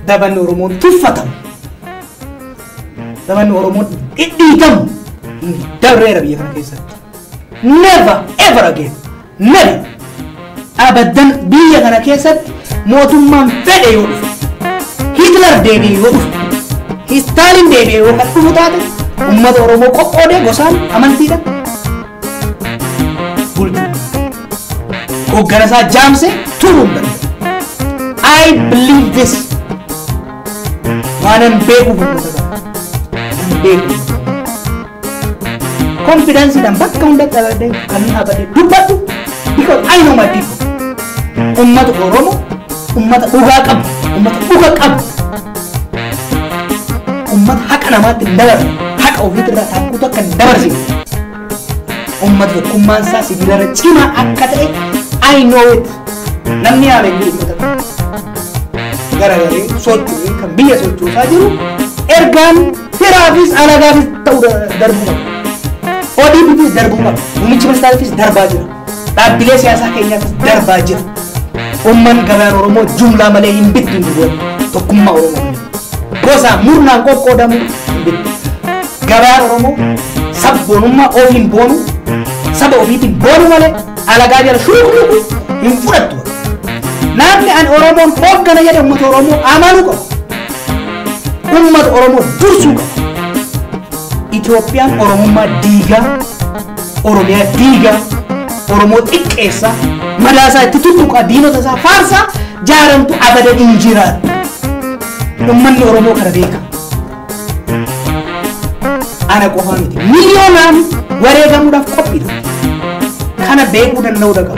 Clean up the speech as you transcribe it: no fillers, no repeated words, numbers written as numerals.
Zabanni Oromoon tuffatamu, zabanni Oromoon dhidhiitamu dabreera biyya kana keessatti. Never ever again. Never. Abadan biyya kana keessatti mootummaan fedhe yoo dhufe, Hitler deebi'e yoo dhufe, Stalin deebi'e yoo kan dhufu taate, uummata Oromoo qoqqoodee gosaan amantiidhaan bulchuu. Hoggana isaa jaamsee turuu hin danda'u. I believe this. Waanan beekuuf uummata qaba. Nan beeku. Confidenceiidhaan bakka hundatti dhaabadhee kan dhaabadhee dubbadhu because I know my people. Uummata Oromoo, uummata dhugaa qabu, uummata dhuga qabu, uummata haqa namaatti hin dabarre, haqa ofiitirraa taakkuutu akka hin dabarsine. Uummata tokkummaan isaa sibiilarra cimaa akka ta'e I know it. Namni yaame hin jiru uummata kana. Garagalee socho'ee kan biyya sochoosaa jiru ergaan firaafis alagaafis ta'uu darbuu qaba. ODP'fis darbuu qaba. Muummichi ministeeraafis darbaa jira. Dhaabbilee siyaasaa keenyaafis darbaa jira. Uummanni gabaan Oromoo jumlaa malee hin bittu, hin gurguramu. Tokkummaa Oromoo malee. Gosa murnaan qoqqoodamu hin bittu. Gabaan Oromoo sabboonummaa ofiin boonu, saba ofiitiin boonu malee alagaa jala shuruqluqu hin fudhattu. Namni ani Oromoon hooggana jedhe uummata Oromoo amanuu qaba. Uummata Oromoo dursuu qaba. Itoophiyaan Oromummaa diigaa, Oromiyaa diigaa, Oromoo xiqqeessaa, madaasaa itti tuttuqaa, diinota isaa faarsaa jaaramtu abadan hin jiraattu. Uummanni Oromoo kana beeka. Ana qofaa miti. Miliyoonaan wareegamuudhaaf qophiidha. Kana beekuu danda'uu qaba.